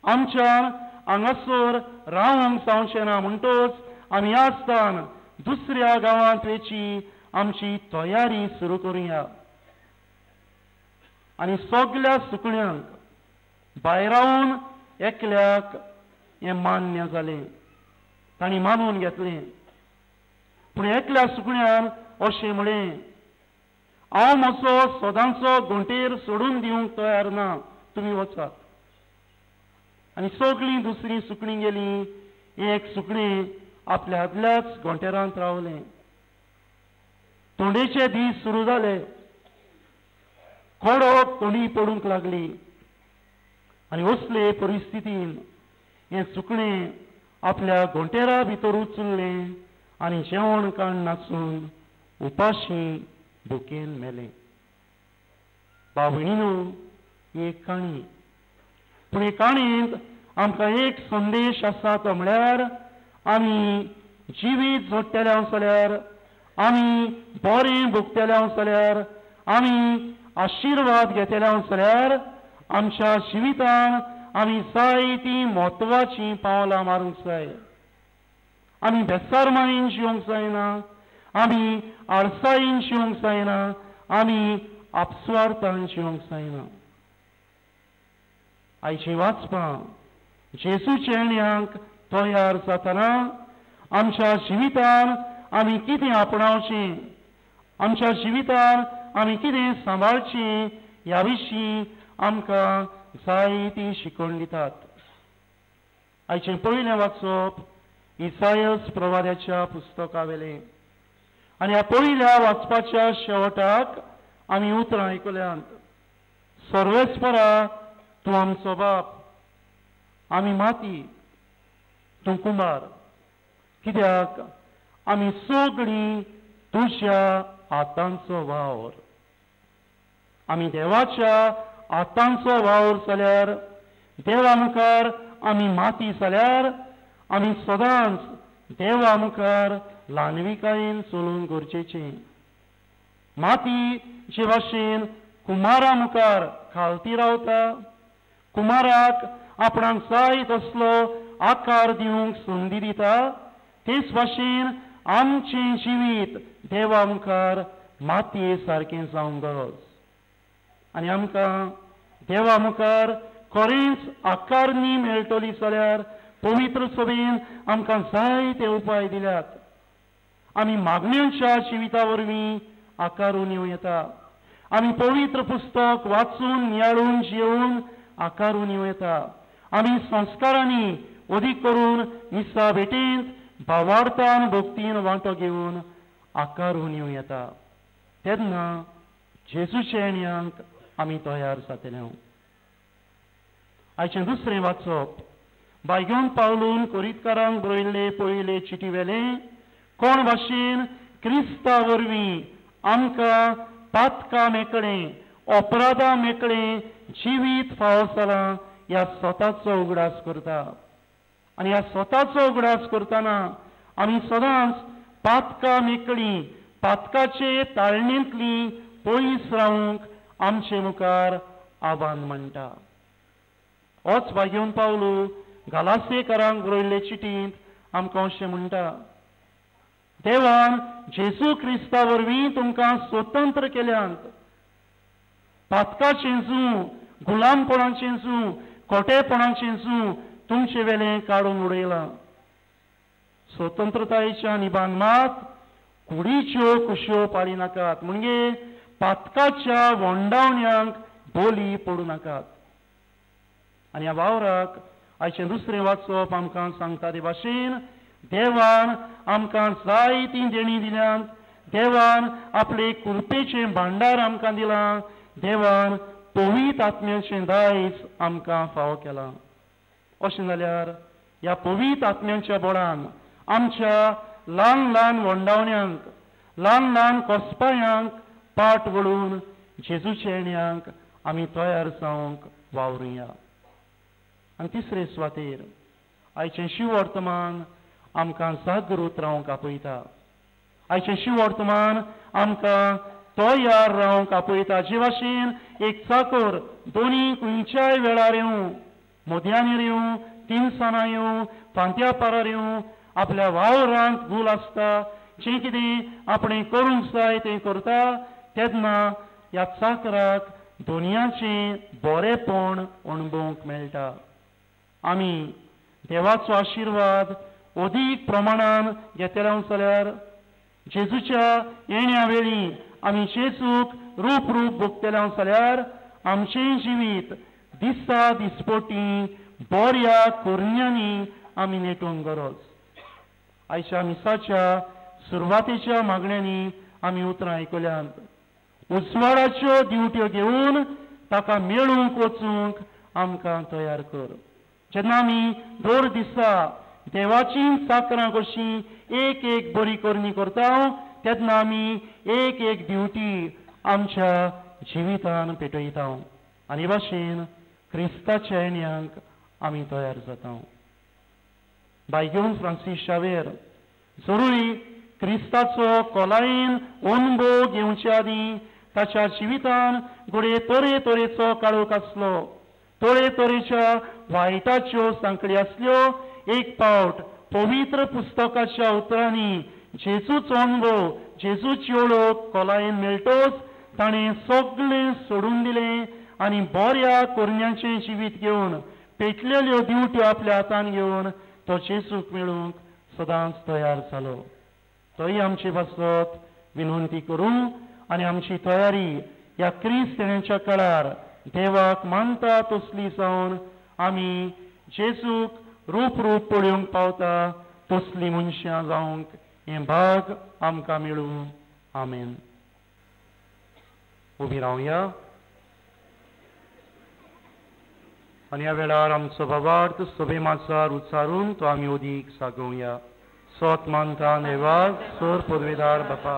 आमच्यान हांगासर रावंक जावचें ना, म्हणटच आमी आसतान दुसऱ्या गांवांत वयची आमची तयारी सुरू करुया. आनी सगल्या सुकण्यांक भायरावन एकल्याक हें मान्य जालें, तांणी मानून घेतलें. पूण एकल्या सुकण्यान अशें म्हळें, हांव म्हजो सदांचो घोंटेर सोडून दिवंक तयार ना, तुमी वचात. आनी सगळीं दुसरीं सुकणीं गेलीं. एक सुकणें आपल्या आदल्याच घोंटेरांत रावलें. तोंडेचे दीस सुरू जाले. कडक तोंडी पडूंक लागली आनी असले परिस्थितीन हें सुकणें आपल्या घोंटेरा भितर उचल्लें आनी जेवण काण नासून उपाशी भुकेन मेलें. भाव भयणीनो, ही एक काणी, पूण हे काणयेंत आमकां एक संदेश आसा, तो म्हळ्यार आमी जिवीत जोडटले जाल्यार, आमी बरें भोगतले जाल्यार, आमी आशिर्वाद घेतले जाल्यार आमच्या जिवितान आमी जायतीं म्हत्वाचीं पावलां मारूंक जाय. आमी बेसारमायेन जिवंक जायना, आमी आळसायेन जिवंक जायना, आमी आपसुवार्थान जिवंक जायना. आयचीं वाचपां जेजूच्या येण्यांक तयार जातना आमच्या जिवितान आमी कितें आपणावचें, आमच्या जिवितान आमी कितें सांबाळचें ह्या विशीं आमकां जायती शिकवण दितात. आयचें पयलें वाचप इसायस प्रवाद्याच्या पुस्तका वेलें आनी ह्या पयल्या वाचपाच्या शेवटाक आमी उतरां आयकल्यांत, सर्वेस्परा तूं आमचो बाप, आमी माती, तूं कुंभार, कित्याक आमी सगळीं तुज्या हातांचो वावर. आमी देवाच्या हातांचो वावर जाल्यार, देवा मुखार आमी माती जाल्यार, आमी सदांच देवा मुखार ल्हानविकायेन चलूंक गरजेचें. माती जे भाशेन कुमारा मुखार खालती रावता, कुमाराक आपणाक जाय तसलो आकार दिवंक संदी दिता, तेच भाशेन आमचें जिवीत देवा मुखार मातये सारकें जावंक गरज. आनी आमकां देवा मुखार खरेंच आकारणी मेळटली जाल्यार पवित्र सभेन आमकां जायते उपाय दिल्यात. आमी मागण्यांच्या जिविता वरवीं आकारून येवं येता, आमी पवित्र पुस्तक वाचून नियाळून जियोवन आकारून येवं येता, आमी संस्कारांनी अदीक करून मिसा भेटेंत भावार्थान भक्तीन वांटो घेवन आकारून येवं येता. तेन्ना जेजूच्या येण्यांक आमी तयार जातले. आयचें दुसरें वाचप बायगोन पावलून कोरितकारांक बरयल्ले पयले चिटी वेलें, कोण भाशेन क्रिस्ता वरवीं आमकां पातकां मेकळें, अपराधां मेकळें जिवीत फावो जालां ह्या स्वताचो उगडास करता. आनी ह्या स्वताचो उगडास करतना आमी सदांच पातकां मेकळीं, पातकाचे ताळणेंतली पयस रावंक आमचे मुखार आव्हान म्हणटा. होच भाग्योन पावलू गालासेकारांक बरयल्ले चिटींत आमकां अशें म्हणटा, देवान जेजू क्रिस्ता वरवीं तुमकां स्वतंत्र केल्यांत, पातकाचें जूं, गुलामपणाचें जूं, खोटेपणाचें जूं तुमचे वेलें काडून उडयलां. स्वतंत्रतायेच्या निबान मात कुडीच्यो कुश्यो पाळी नाकात, म्हणजे पातकाच्या वोंडावण्यांक बोली पडूं नाकात. आनी ह्या वावराक आयचें दुसरें वाचप आमकां सांगता ते भाशेन देवान आमकां जायतीं देणीं दिल्यांत, देवान आपले कृपेचें भांडार आमकां दिलां, देवान पवित्र आत्म्याचें दायज आमकां फावो केलां. अशें जाल्यार ह्या पवित्र आत्म्याच्या बळान आमच्या ल्हान ल्हान वंडावण्यांक, ल्हान ल्हान कोसपायांक पाट वळून जेजूच्या येण्यांक आमी तयार जावंक वावरुया. आनी तिसरे सुवातेर आयचें शिववर्तमान आमकां जागृत रावंक आपयता. आयचें शिववर्तमान आमकां तयार रावंक आपयता. जे भाशेन एक चाकर दोनी खंयच्याय वेळार येवं मोदयांनी येवं, तिनसानां येवं, फांत्या पारार येवं, आपल्या वावरांत गुल आसता, जें कितें आपणें करूंक जाय तें करता, तेन्ना ह्या चाकराक दुनियाचें बरेंपण अणभवंक मेळटा. आमी देवाचो आशिर्वाद अदीक प्रमाणान घेतले जाल्यार जेजूच्या येण्या वेळी आमी जेजूक रूप रूप भोगतले जाल्यार आमचें जिवीत दिसा दिसपोटी बऱ्या करण्यांनी आमी नेटूंक गरज. आयच्या मिसाच्या सुरवातेच्या मागण्यांनी आमी उतरां आयकल्यांत. उजवाडाच्यो दिवट्यो घेवन ताका मेळूंक वचूंक आमकां तयार कर. जेन्ना आमी दर दिसा देवाची चाकरां कशी एक एक बरी करणी करता तेन्ना आमी एक एक दिवटी आमच्या जिवितान पेटयता आनी भाशेन क्रिस्ताच्या येण्यांक आमी तयार जाता. बायगेवन फ्रांसीस शावेर जरूय क्रिस्ताचो खोलायेन अणभव घेवचे आदीं ताच्या जिवितान घडये तरेतरेचो काळोख आसलो, तरेतरेच्या वायटाच्यो सांकळी आसल्यो. एक पावट पवित्र पुस्तकाच्या उतरांनी जेजूचो अणभव, जेजूची वळख खोलायेन मेळटोच ताणें सगळें सोडून दिलें आनी बऱ्या करण्यांचें जिवीत घेवन पेटलेल्यो दिवट्यो आपल्या हातान घेवन तो जेजूक मेळूंक सदांच तयार जालो. तोय आमचे पासत विनवंती करूं आनी आमची तयारी ह्या क्रिस्त येण्याच्या काळार देवाक मानता तसली जावन आमी जेजूक रूप रूप पळोवंक पावता तसली मनशां जावंक हें भाग आमकां मेळूं. आमेन. उबी रावया आनी ह्या वेळार आमचो भावार्थ सभे माचार उच्चारून तो आमी ओदीक सागोवया. सोत मानता देवाक सर पदवेदार बापा,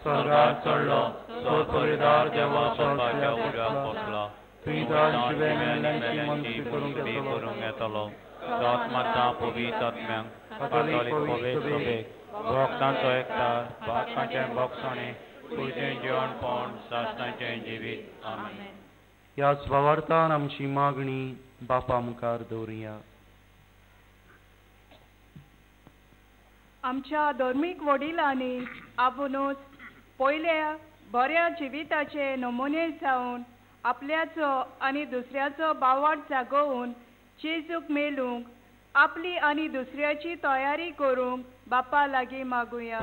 स्वर्गार चडलो, पदवेदार देवाचो बसलो, करूंक येतलो. आत्म्या पवित्र आत्म्यांक कातोलीक पवित्र सभेक भक्तांचो एकठार, भक्तांचें भोगसणें, कुडचें जेवणपण, सासणाचें जिवीत. आमेन. ह्याच भावार्थान आमची मागणी बापा मुखार दवरुया. आमच्या धर्मीक वडिलांनी आपुणूच पयल्या बऱ्या जिविताचे नमुने जावन आपल्याचो आनी दुसऱ्याचो बावाट जागोवन जेजूक मेळूंक आपली आनी दुसऱ्याची तयारी करूंक बापा लागीं मागुया.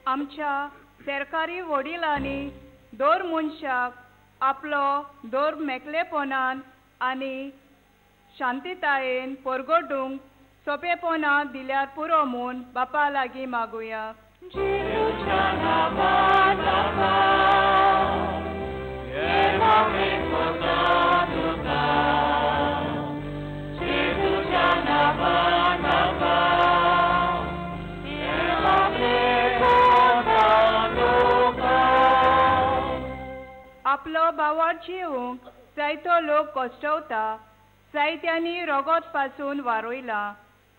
आमच्या सरकारी वडिलांनी दर मनशाक आपलो दर मेकळेपणान आनी शांतितायेन परगटूंक सोंपेपणां दिल्यार पुरो म्हूण बापा लागीं मागुया. आपलो बावार जिवंक जायतो लोक कश्टवता, जायत्यांनी रगत पासून वारयला,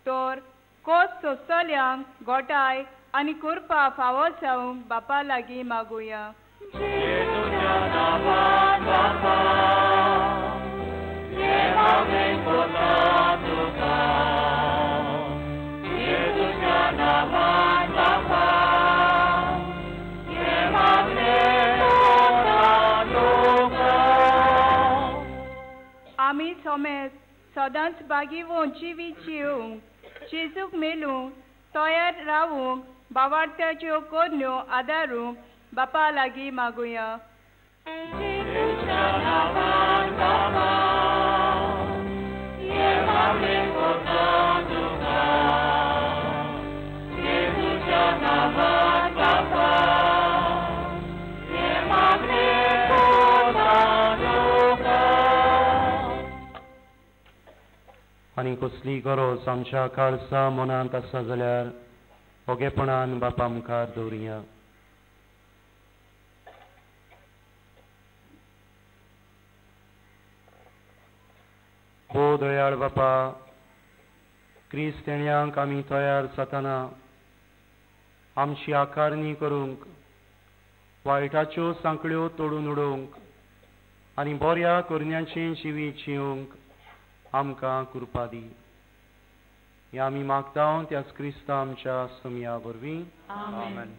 तर कोस सोंसतल्यांक गोटाय आनी कृपा फावो जावंक बापा लागीं मागुया. आमी सोमेस सदांच बागीवोन जिवीत जिवंक जेजूक मेळूंक तयार रावूंक बावार्थ्याच्यो करण्यो आदारूंक बापा लागीं मागुया. आनी कसली गरज आमच्या काळजा मनांत आसा जाल्यार ओगेपणान बापा मुखार दवरुया. भोव दयाळ बापा, क्रिस्तेण्यांक आमी तयार जातना आमची आकारणी करूंक, वायटाच्यो सांकळ्यो तोडून उडोवंक आनी बऱ्या करण्याचें जिवीत जिवंक आमकां कृपा दी. हें आमी मागता त्याच क्रिस्ता आमच्या सोमया वरवीं. आमेन.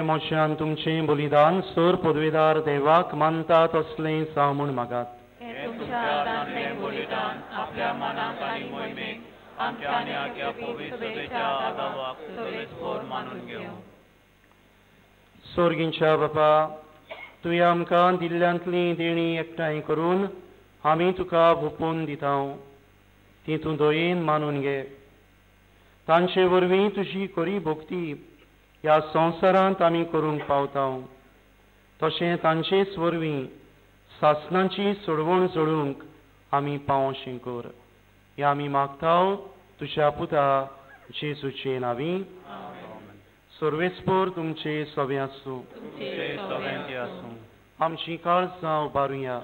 मोशान तुमचें बलिदान सर पदवेदार देवाक मानता तसलें जावं म्हूण मागात. आपल्या मनाक आनी मोहिमेक आमच्या आनी आख्या पवित्र सभेच्या आदावाक सवेस्पोर मानून घेवं. सोर्गींच्या बापा, तुवें आमकां दिल्ल्यांतलीं देणीं एकठांय करून आमी तुका भोपून दिता, ती तूं दयेन मानून घे. तांचे वरवीं तुजी खरी भक्ती ह्या संवसारांत आमी करूंक पावता, तशें तांचेच वरवीं सासणाची सोडवण जोडूंक आमी पावोवशें कर. हें आमी मागता तुज्या पुता जेजूचे नांवी. सर्वेस्पोर तुमचे सवे आसूं. आमची काळजां उबारुया.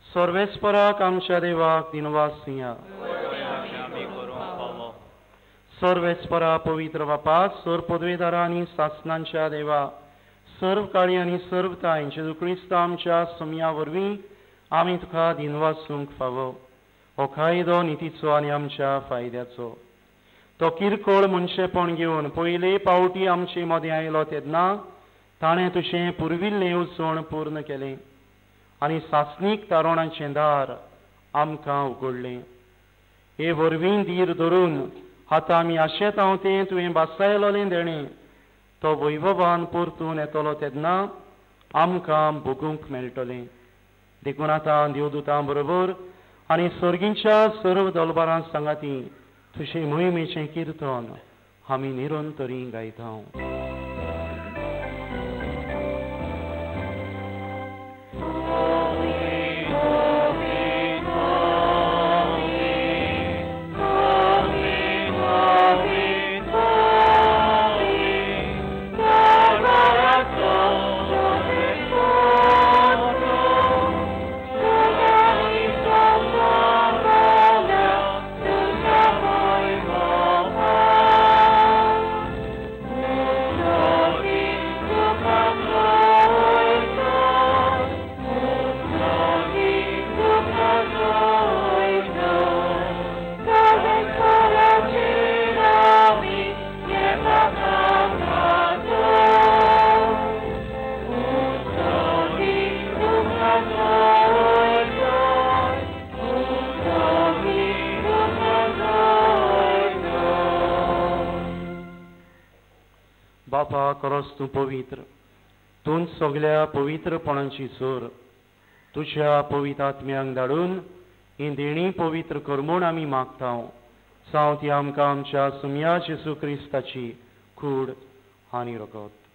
सर्वेस्पराक आमच्या देवाक दिनवास दिया. सर्वेस्परा पवित्र बापा, सर पदवेदारा आनी सासणांच्या देवा, सर्व काळी आनी सर्व ताय जेजू क्रिस्त आमच्या सोमया वरवीं आमी तुका दिनवासूंक फावो. हो कायदो नितीचो आनी आमच्या फायद्याचो. तो किरकोळ मनशेपण घेवन पयले पावटी आमचे मदें आयलो तेन्ना ताणें तुजें पुर्विल्लें येवजण पूर्ण केलें आनी सासणीक तारोणाचें दार आमकां उगडलें. हे वरवीं धीर धरून आतां आमी आशेत हांव तें तुवें बासायलोलें देणें तो वैभवान परतून येतलो तेन्ना आमकां भोगूंक मेळटलें. देखून आतां देवदूतां बरोबर आनी सर्गींच्या सर्व दलबारां सांगाती तुजे मोहिमेचें किर्तन आमी निरंतरी गायता. बापा, खरोच तूं पवित्र, तूं सगल्या पवित्रपणाची जोर. तुज्या पवित्र आत्म्यांक धाडून ही देणी पवित्र कर म्हूण आमी मागता. जावं ती आमकां आमच्या सुमया जेजू क्रिस्ताची कूड आनी रगत.